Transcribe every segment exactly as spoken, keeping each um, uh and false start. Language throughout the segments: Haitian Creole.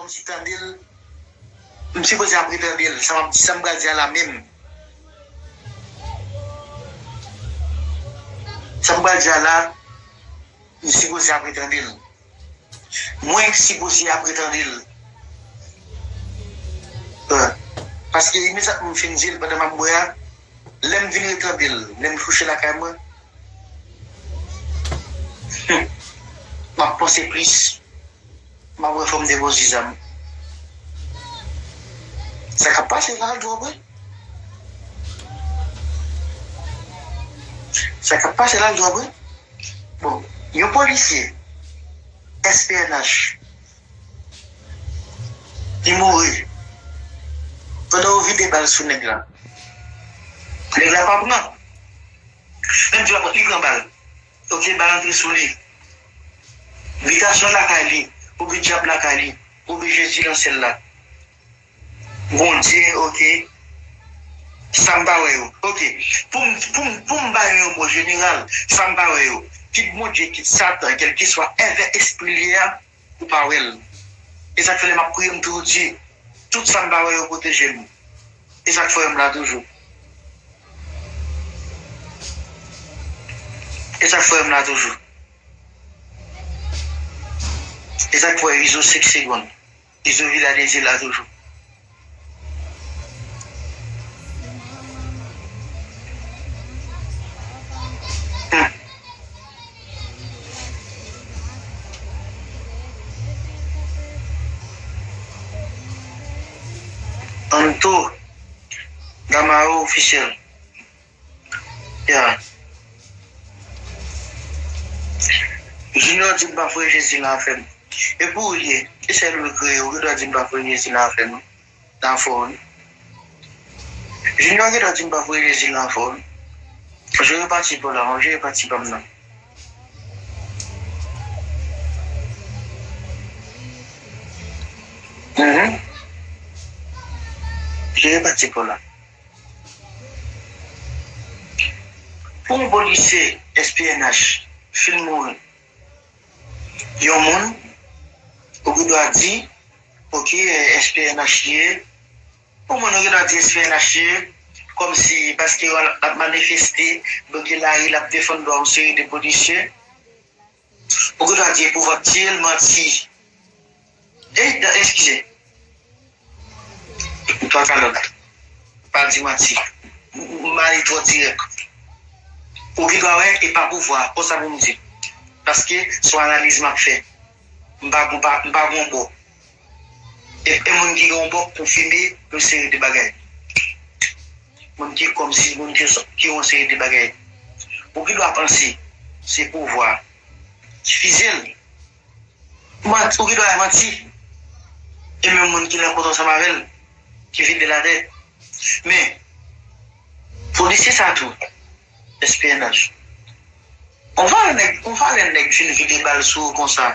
Mwen si tande l, m sipoze ap retande l. Sa m ap di, sa m pral di a la menm. Sa m pral di a la, m sipoze ap retande l. Mwen sipoze ap retande l. Paske imedyatman m fin di l pandan m ap bwè a, lè m vin retande l, lè m kouche lakay mwen, m ap panse plis. M ap wè fò m te konduit zam. Sa k ap pase la, l dwòp, wi. Sa k ap pase la, l dwòp, wi. Bon, yon polisye S P N H, li mouri pandan yo vide bal sou nèg la. Nèg la pa pran. Menm di pa pran, li pran bal. Ok, bal antre sou li. Bitasyon lakay li, oubyen dyab lakay li, oubyen Jezi nan syèl la. Bondye, ok. Sa m pa wè yo. Ok. Pou m, pou m, pou m ba yo yon mo jeneral, sa m pa wè yo. Kit Bondye, kit Satan, kèlkeswa èvè espri l ye a, ou pa wè l. E sa k fè lè m ap priye, m toujou di, tout sa m pa wè yo pwoteje m. E sa k fè m la toujou. E sa k fè m la toujou. E sa k fè Izo senk segonn. Izo Vila Dezi la toujou. Hmm. Anto Gamaro Officiel. Ya. Junior di m pa foure Jezi nan afè m. E pou ou l ye, e sèl ou l kreye, ou gen dwa di m pa foure Jezi nan afè m. Nan afè w, wi. Junior gen dwa di m pa foure Jezi nan afè w, wi. Jere pati pa w la, mwen jere pati pa m nan. Mhm. Jere pati pa w la. Pou yon polisye S P N H fin mouri, yon moun, ou gen dwa di, ok, S P N H li ye. Yon moun, ou gen dwa di S P N H li ye, kòmsi paske l ap manifeste, bloke lari, l ap defann dwa yon seri de polisye. Ou gen dwa di pouvwa tiye l, manti. E, eskize. Twa kalòt. Pa di manti. M, m ale twò dirèk. Ou gen dwa wè, e pa pouvwa, konsa pou m di. Paske se yon analiz m ap fè. M pa, m pa, m pa gon bò. E, e moun ki gen yon bò konfime yon seri de bagay. Moun ki kòmsi, moun ki, ki yon seri de bagay. Ou gen dwa panse, se pouvwa ki fize l. Manti, ou gen dwa manti. E menm moun ki nan kont ansanm avè l, ki vide latè. Men, polisye sa tou, S P N H. On valè nèg, on valè nèg fin vide bal sou ou konsa.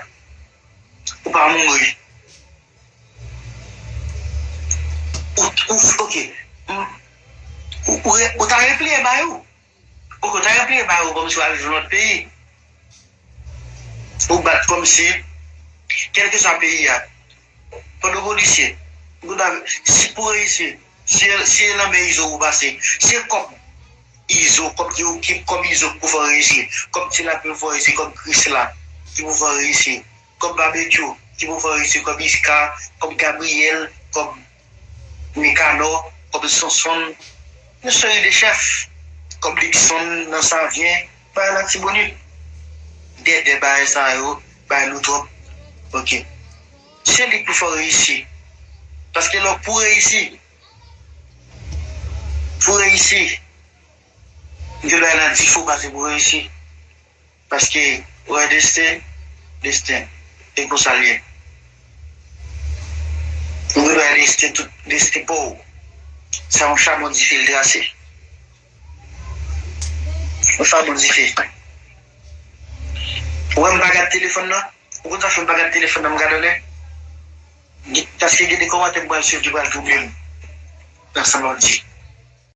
Ou pa mouri. Ou, ou, ok. M, ou, ou, re- ou ta repliye ba yo. Ok, ou ta repliye ba yo kòmsi w al jwenn lòt peyi. Ou bat kòmsi, kèlkeswa peyi a. Pandan w polisye, ou ta, si pou reyisi, si, si e nan men Izo ou pase, se kòb Izo, kòb ki, ki, kòb Izo ki pou fè w reyisi, kòb Ti Lapen pou fè w reyisi, kòb Krisla ki pou fè w reyisi, kòb Babekyou ki pou fè w reyisi, kòb Iska, kòb Gabriyèl, kòb Nikanò, kòb Sonsonn, yon seri de chèf, kòb Likson nan Savyen, bay Latibonit. Dèdè bagay sa yo, bay Loutwòp. Ok. Se li k pou fè w reyisi. Paske lè w pou reyisi, pou reyisi, m te bay nan difo pase pou reyisi. Paske, ou wè desten, desten, e konsa l ye. Ou gen dwa desten tout, desten pa w. Se yon chabon dife l trase. Yon chabon dife. Ou wè m pa gad telefòn nan? Ou konn sa fè m pa gad telefòn nan, m gad anlè? Paske gen de kòmantè m pral swiv ki pral twouble m. Nan sa m ap di.